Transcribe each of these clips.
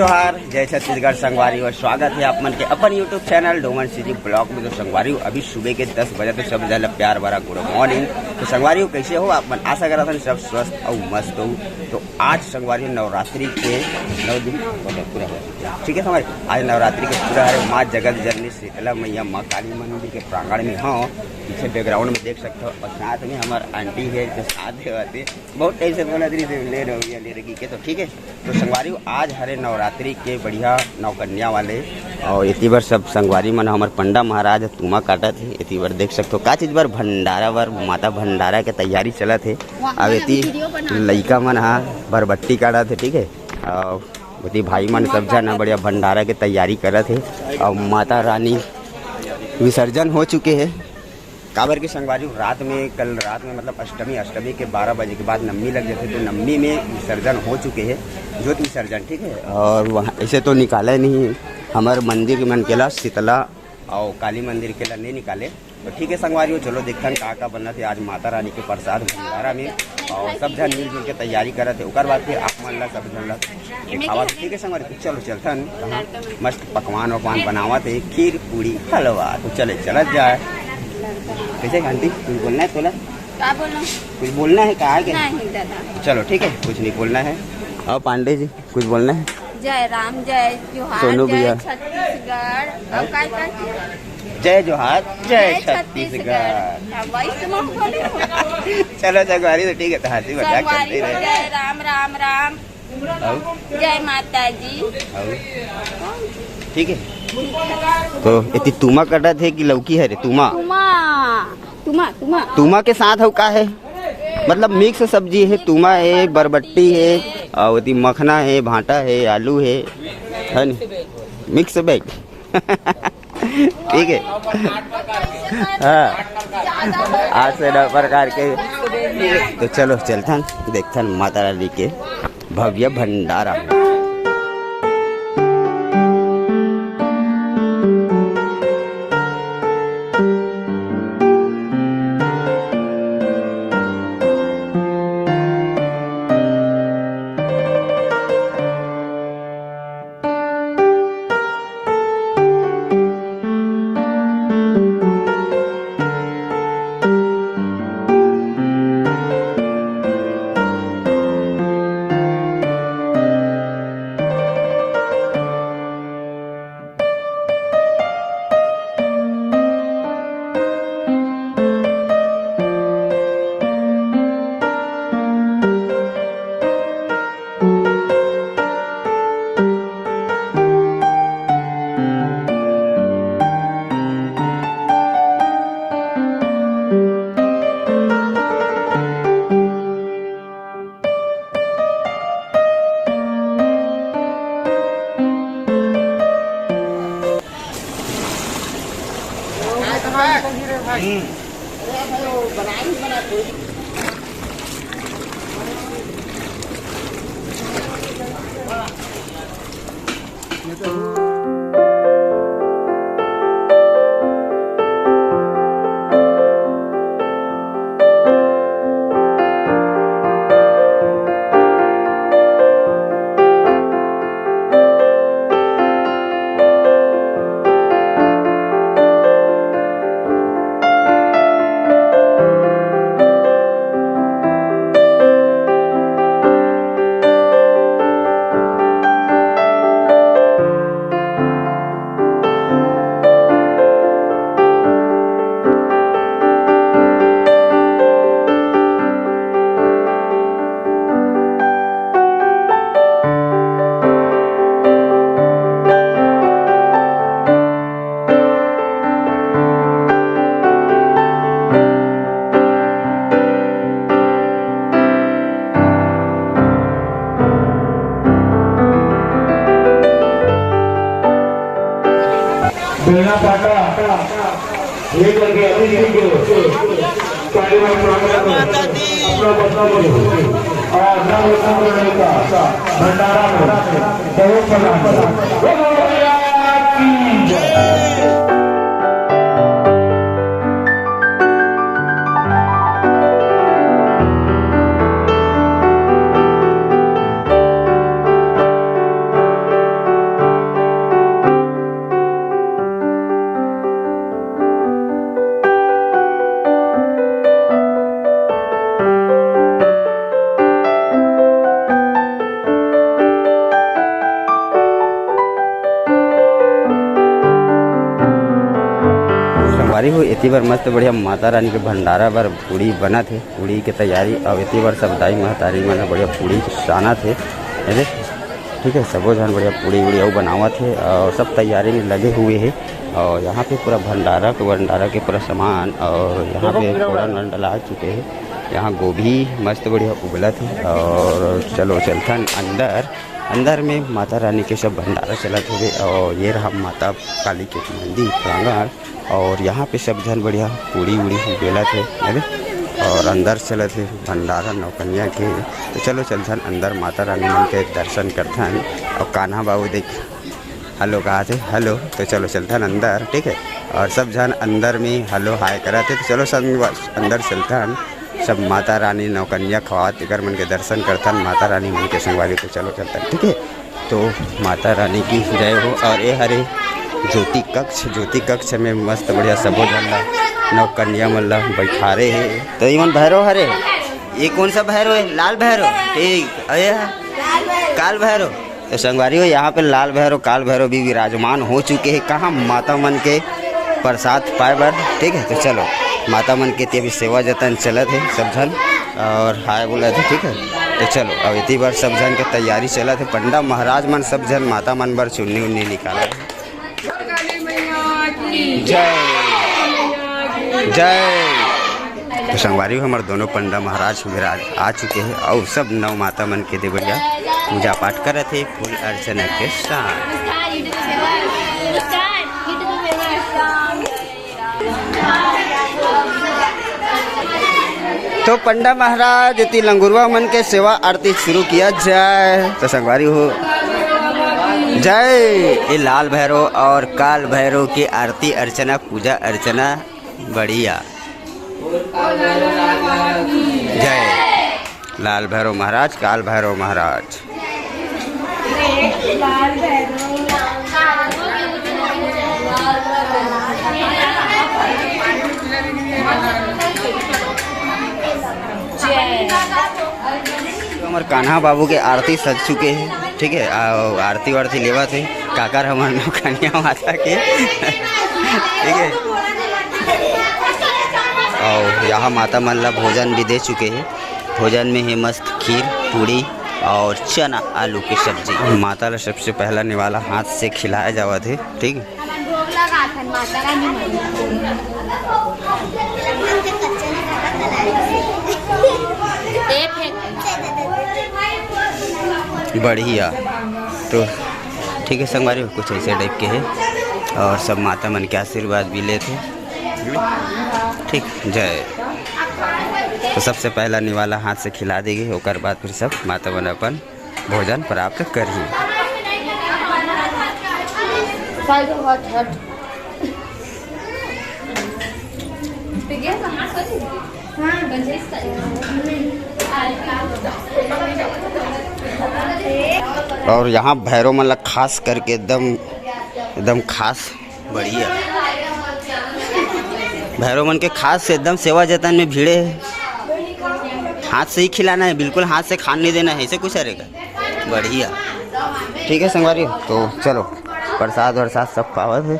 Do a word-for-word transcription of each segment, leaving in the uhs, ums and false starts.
जोहार, जय छत्तीसगढ़ संगवारी हो, स्वागत हे आप मन के अपन YouTube channel Doman CG blog में। तो संगवारी हो, अभी सुबह के दस बजे, तो सब झन ला प्यार भरा गुड मॉर्निंग। तो संगवारी हो, कइसे हो आप मन? आशा करत हन सब स्वस्थ अउ मस्त हो। तो आज संगवारी हो, नवरात्रि के नौ दिन पूरा हो, ठीक है संगवारी? आज नवरात्रि के पूरा हरे, माँ जगत जननी शीतला मैया, माँ काली मंदिर के प्रांगण में हो। पीछे बैकग्राउंड में देख सकते हो, और साथ में हमार आंटी है जो साथ देवत हे। बहुत टाइम से बोलत रहिस हे, ले रहो भैया, ले रही के, तो ठीक है। तो संगवारी हो, आज हरे नवरात्रि के बढ़िया नवकन्या वाले, और एती बर सब संगवारी मन, हमर पंडा महाराज ह तूमा काटत हे। एती बर देख सकथो, का चीज बर? भंडारा बर, माता भंडारा के तैयारी चलत हे। अब एती लइका मन ह बरबट्टी काटत हे, ठीक है। और ओती भाई मन सब झन ह बढ़िया भंडारा के तैयारी करत हे, और माता रानी विसर्जन हो चुके हे। काबर के संगवारी हो, रात में, कल रात में, मतलब अष्टमी, अष्टमी के बारह बजे के बाद नवमी लग जाथे, तो नवमी में विसर्जन हो चुके हे, ज्योत विसर्जन, ठीक है। और वहाँ ऐसे तो निकाले नहीं, हमर मंदिर के मन के ला शीतला और काली मंदिर के ला नहीं निकाले। तो ठीक है संगवारी हो, चलो देखथन का का बनत हे आज माता रानी के प्रसाद भंडारा में, और सब झन मिलजुल के तैयारी करत हे। ओकर बाद फिर आप मन ला, सब झन ला दिखावत हे, ठीक है संगवारी। तो चलो चलथन, कहाँ मस्त पकवान वकवान बनावत हे, खीर पूड़ी हलवा। तो चले चलत जाए। कैसे आंटी, कुछ बोलना है तोला? का बोलना? कुछ बोलना है, कहा के? नहीं दादा। चलो ठीक है, कुछ नहीं बोलना है। और पांडे जी, कुछ बोलना है? जय राम, जय जोहार, सोनू जय भैया। छत्तीसगढ़। और का, का, का? जय जोहार, जय जय छत्तीसगढ़। छत्तीसगढ़। अब वही तो मैं बोली हूँ। चलो संगवारी, तो ठीक है, तो हंसी मजाक संगवारी चलते हो, रहे। जय राम, राम, राम। आओ। जय माता जी। आओ। ठीक है। तो एती तूमा कटत हे कि लौकी हरे? तूमा। तूमा, तूमा, तूमा। तूमा के साथ हउ का है? मतलब मिक्स सब्जी है, तूमा है, बरबट्टी है, और ओती मखना है, भांटा है, आलू है, है नी? Mix bag. ठीक है। हाँ, आठ से नौ प्रकार के। तो चलो चलथन, देखथन माता रानी के भव्य भंडारा। बेलना पाटा, ये करके अभी के कार्यक्रम प्रांगण में अपना बदला बोलो। और नवरत्न का भंडारा में दहेज प्रदान करो। बोलो भैया की जय। देखो, एती बर मस्त बढ़िया माता रानी के भंडारा बर पूड़ी बनत हे, पूड़ी के तैयारी। अउ एती बर सब दाई महतारी मन ह बढ़िया पूड़ी सानत हे, ये देख, ठीक है। सबो झन बढ़िया पूड़ी उड़ी अउ बनावत हे अउ सब तैयारी में लगे हुए हे। अउ यहाँ पे पूरा भंडारा के, भंडारा के पूरा सामान, अउ यहाँ पे फोरन वोरन डला चुके हे। यहाँ गोभी मस्त बढ़िया उबलत हे। अउ चलो चलथन अंदर, अंदर में माता रानी के सब भंडारा चलत हवे। अउ ये रहा माता काली के मंदिर प्रांगण। और यहाँ पे सब झन बढ़िया पूड़ी उड़ी बेलत हे, है ना? और अंदर चलत हे भंडारा नौकन्या के। तो चलो चलथन अंदर, माता रानी मन के दर्शन करथन। और कान्हा बाबू देख हेलो कहा थे, हेलो। तो चलो चलथन अंदर, ठीक है। और सब झन अंदर में हेलो हाय करत हे। तो चलो सब अंदर चलथन, सब माता रानी नौकन्या खवात तेकर मन के दर्शन करथन माता रानी मन के संगवारी। तो चलो चलथन, ठीक है। तो माता रानी की जय हो। और ये हरे ज्योति कक्ष, ज्योति कक्ष में मस्त बढ़िया सबो झन ला नौकन्या मन ला बैठारे हे। तो इमन भैरव हरे, ये कौन सा भैरव है? लाल भैरव, ठीक। अरे काल भैरव। तो संगवारी हो, यहाँ पे लाल भैरव, काल भैरव भी विराजमान हो चुके हैं। कहाँ माता मन के प्रसाद पाए बर, ठीक है। तो चलो, माता मन के ते अभी सेवा जतन चलत है सब झन, और हाय बोलत है, ठीक है। तो चलो, अब इतनी बार सब झन के तैयारी चलत है, पंडा महाराज मन सब झन माता मन बर चुन्नी उन्नी निकालत है। जय जय। तो संगवारी हो, हमर दोनों पंडा महाराज विराज आ चुके हैं और सब नौ माता मन के देवरिया पूजा पाठ करत है फूल अर्चना के साथ। तो पंडा महाराज इति लंगुरवा मन के सेवा आरती शुरू किया जाए। तो संगवारी हो, जय। ये लाल भैरव और काल भैरव की आरती अर्चना, पूजा अर्चना बढ़िया। जय लाल भैरव महाराज, काल भैरव महाराज। तो हमर कान्हा बाबू के आरती सज चुके हे, ठीक है। आ, आरती वारती लेवत हे काकर हमर नौकन्या माता के, ठीक है। और यहाँ माता मन ला भोजन भी दे चुके हे। भोजन में हे मस्त खीर, पूड़ी और चना आलू की सब्जी। माता ला सबसे पहला निवाला हाथ से खिलाया जावत हे, ठीक। हमन भोग लगाथन माता रानी मन। ए फेंक। बढ़िया। तो ठीक है संगवारी, कुछ ऐसे टाइप के है और सब माता मन के आशीर्वाद भी लेथे। ठीक, जय। तो सबसे पहला निवाला हाथ से खिला देगी, ओकर बाद फिर सब माता मन अपन भोजन प्राप्त करही। और यहाँ भैरव मन ला खास करके एकदम, एकदम खास बढ़िया। भैरव मन के खास से एकदम सेवा जतन में भिड़े हे। हाथ से ही खिलाना है, बिल्कुल हाथ से खान नहीं देना है, ऐसे कुछ रहेगा। बढ़िया। ठीक है संगवारी, तो चलो प्रसाद वरसाद सब पावत है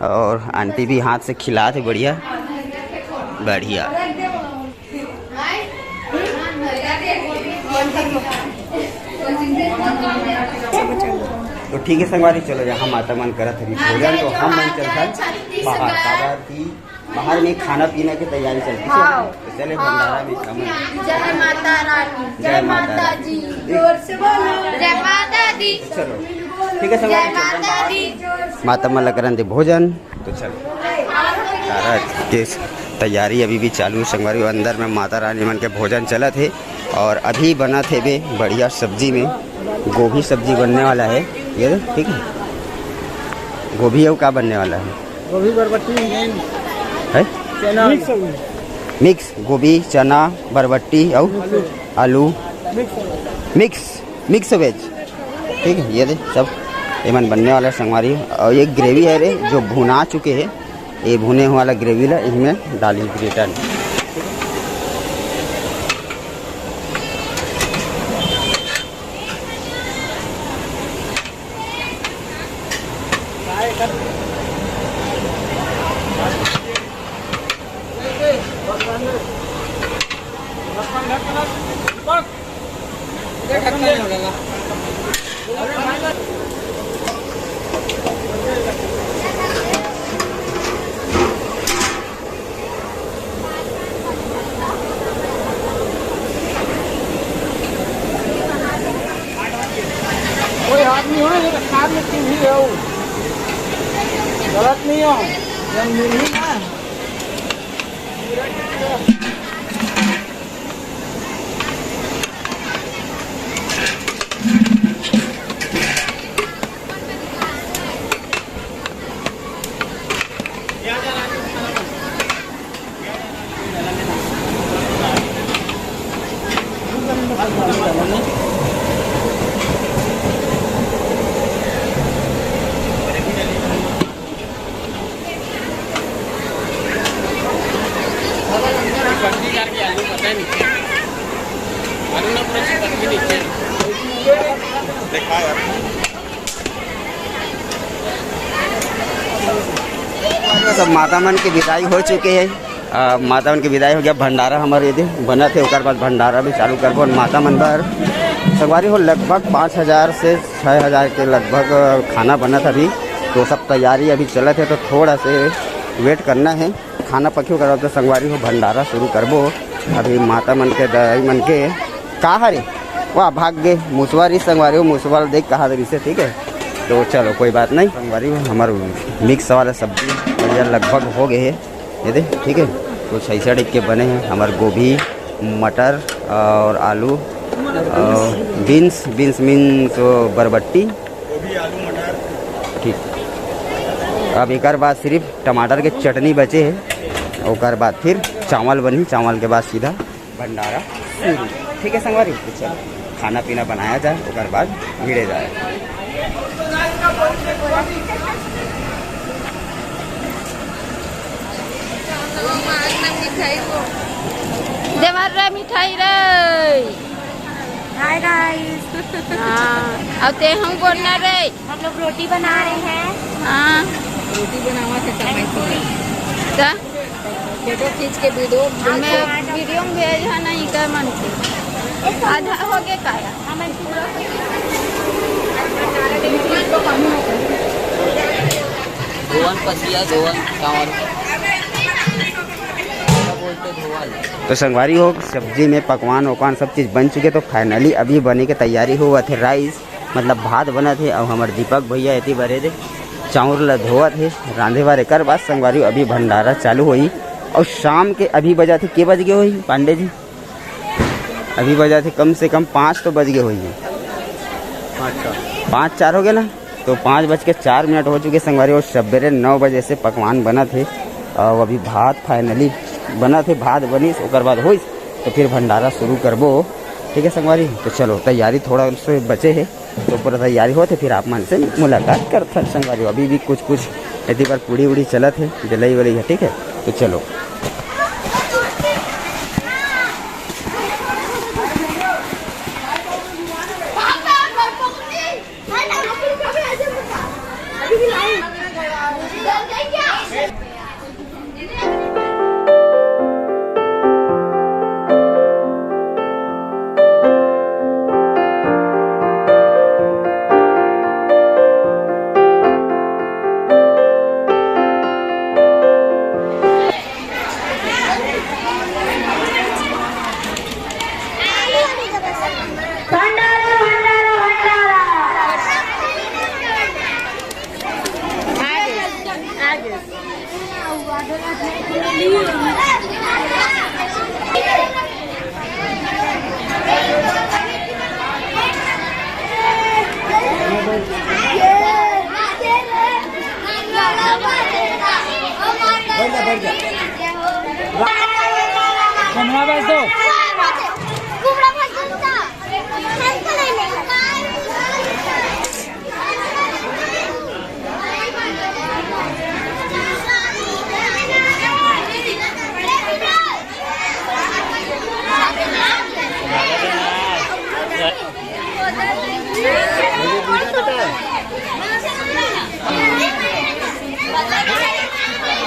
और आंटी भी हाथ से खिलात है। बढ़िया, बढ़िया। तो ठीक है संगवारी, चलो यहाँ माता मन करत हरी भोजन, तो हम मन चलथन बाहर, काबर कि बाहर में खाना पीना की तैयारी चलती है। हाँ। तो चले भंडारा में खाना। जय माता रानी, जय माता दी। जोर से बोलो। जय माता दी। चलो ठीक है संगवारी, माता मन ला करन दे भोजन। तो चलो, तारा के तैयारी अभी भी चालू है संगवारी। अंदर में माता रानी मन के भोजन चलत है और अभी बनत हे बे बढ़िया सब्जी में गोभी सब्जी बनने वाला है। ये दे, ठीक है, गोभी अउ का बनने वाला है? गोभी बरबट्टी है। मिक्स गोभी, चना, बरबट्टी अउ आलू। Mix, mix veg. ठीक है, ये दे सब एमन बनने वाला है संगवारी। और ये ग्रेवी है रे, जो भुना चुके हैं, ये भुने हुआ वाला ग्रेवी ला इसमें डाली ग्रेटर। कोई हाथ नहीं हो, ये तो खाद में तुम ही रहो, गलत नहीं हो, जब मिल ही ना। सब माता मन के विदाई हो चुके हे। अ, माता मन के विदाई हो गया, भंडारा हमर ये दे बनत हे, ओकर बाद भंडारा भी चालू करबो। माता मन बर संगवारी हो लगभग पाँच हजार से छः हजार के लगभग खाना बनत हे अभी, तो सब तैयारी अभी चलत हे, तो थोड़ा से wait करना हे। खाना पकी ओकर बाद तो संगवारी हो भंडारा शुरू करबो। अभी माता मन के दाई मन के का हरे, वाह भाग गे मुसवा री संगवारी हो, मुसवा ल देख कहा दे रिसे, ठीक है। तो चलो कोई बात नहीं संगवारी हो, हमार mix वाला सब्जी बढ़िया लगभग हो गए है, ये दे, ठीक है। कुछ ऐसा टाइप के बने हैं हमार गोभी, मटर और आलू और beans, beans means वो बरबट्टी, ठीक। अब एकर बाद सिर्फ टमाटर के चटनी बचे है, ओकर बाद फिर चावल बनी, चावल के बाद सीधा भंडारा शुरू। ठीक है संगवारी, तो चलो खाना पीना बनाया जाए, ओकर बाद भिड़े जाए। देवर रे मिठाई रे। Hi guys. हाँ, अब ते हम बोलना रे। हम लोग रोटी बना रहे हैं। हाँ। रोटी बनावा थे समय से। का? फोटो खींच के वीडियो में, वीडियो में भेज है नहीं का मन के। आधा हो गए काया। धोवन पसिया, धोवन चावल। तो संगवारी हो, सब्जी में पकवान वकवान सब चीज़ बन चुके, तो finally अभी बने के तैयारी होवत हे rice, मतलब भात बनत हे। अउ हमर दीपक भैया एती बरे दे चाउर ल धोवत हे रांधे बर। एकर बाद संगवारी हो अभी भंडारा चालू होही, अउ शाम के अभी बजात हे, के बज गे होही पांडे जी? अभी बजात हे कम से कम पाँच तो बज गे होही। पाँच चार हो गया ना, तो पाँच बज के चार मिनट हो चुके संगवारी, और सवेरे नौ बजे से पकवान बनत हे। और अभी भात finally बनत हे, भात बनिस, ओकर बाद होइस, तो फिर भंडारा शुरू करबो। ठीक है संगवारी, तो चलो तैयारी थोड़ा से बचे हे, तो पूरा तैयारी होत हे, फिर आप मन से मुलाकात करथन संगवारी। अभी भी कुछ कुछ एती पर पूड़ी उड़ी चलत हे, जलई वलई हे, ठीक है, तो चलो। भंडारा, भंडारा, भंडारा। आगे, आगे। बैठ जा, बैठ जा। कमरा बैठ दो।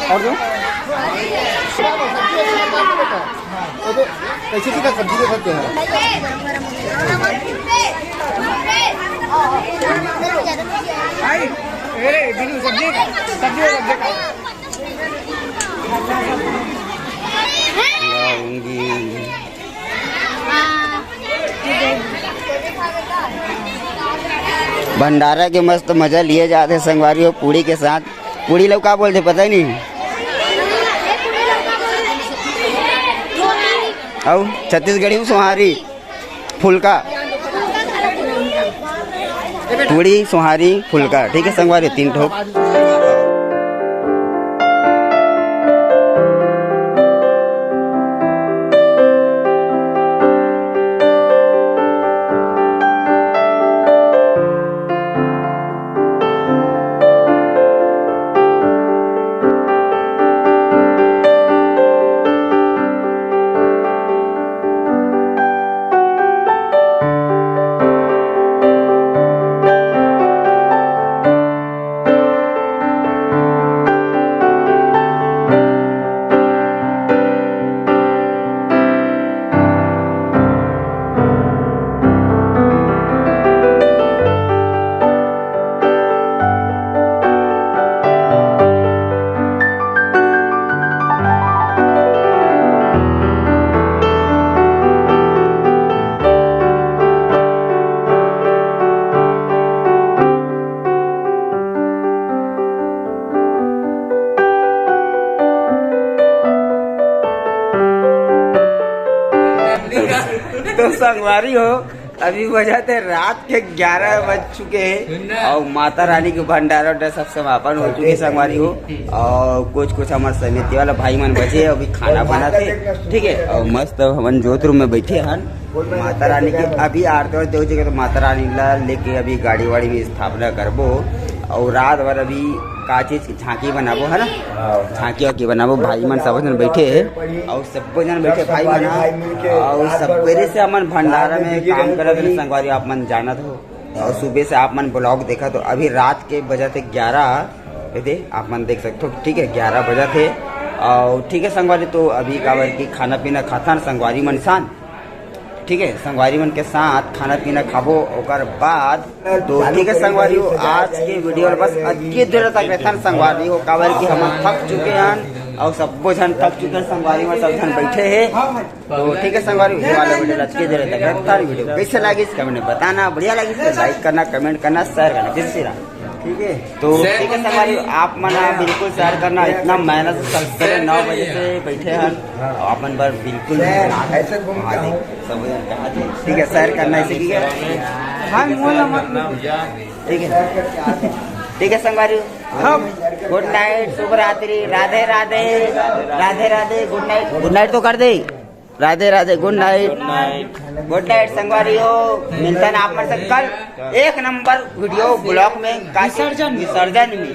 और दो। कैसे की सब्जी दे सकते हैं? भाई, ए, बिनु, सब्जी, सब्जी, सब्जी। लौंगी। भंडारा के मस्त मजा लिए जात हे संगवारी हो, पूड़ी के साथ। पूड़ी ला का बोलथे, पता ही नहीं। अउ छत्तीसगढ़ी में सोहारी फुल्का, पूड़ी, सोहारी, फुल्का, ठीक है संगवारी, तीन ठो। तो संगवारी हो, अभी बजत हे रात के ग्यारह बज चुके हे अउ माता रानी के भंडारा उंडारा सब समापन हो चुके हे संगवारी हो। अउ कुछ कुछ हमर समिति वाला भाई मन बचे हे, अभी खाना बनाथे, ठीक हे। अउ मस्त हमन जोत रूम में बैठे हन, माता रानी के अभी आरती वारती हो चुके, तो माता रानी ला लेके अभी गाड़ी वाड़ी में स्थापना करबो। अउ रात भर अभी का चीज झांकी बनाबो, है ना? झांकी वाकी बनाबो, भाई मन सब झन बैठे हे, अउ सब्बो झन बैठे भाई मन ह। अउ सबेरे से हमन भंडारा में काम करत हन संगवारी, आप मन जानत हो। अउ सुबह से आप मन ब्लॉग देखत हो, अभी रात के बजत हे ग्यारह, ये दे आप मन देख सकते हो, ठीक है, ग्यारह बजत हे। अउ ठीक है संगवारी, तो अभी काबर की खाना पीना खाथन संगवारी मन सान, ठीक है, संगवारी मन के साथ खाना पीना खाबो, ओकर बाद तो ठीक है संगवारी हो, आज के वीडियो बस अतके दूर तक रहथन संगवारी हो, काबर कि हमन थक चुके हन अउ सब्बो झन थक चुके हन संगवारी हो, सब झन बैठे हे। तो ठीक है संगवारी हो, ये वाला वीडियो अतके दूर तक रहथन। वीडियो कैसे लागिस कमेंट में बताना, बढ़िया लागिस तो लाइक करना, कमेंट करना, शेयर करना, जय श्री राम। ठीक है, तो ठीक है संगवारी हो, आप मन बिल्कुल शेयर करना, इतना मेहनत से सबेरे नौ बजे से बैठे हन, आप मन बर बिल्कुल ऐसे घूमता हूँ। सब जन कहा थे। ठीक है, शेयर करना इसे, ठीक है। हाँ, मोला मत ठीक है, ठीक है संगवारी, हम गुड नाइट, शुभ रात्रि, राधे राधे, राधे राधे, गुड नाइट, गुड नाइट तो कर दे, राधे राधे, गुड नाइट, गुड नाइट संगवारी हो, मिलथन आप मन से कल एक नंबर वीडियो ब्लॉग में, का विसर्जन। विसर्जन में।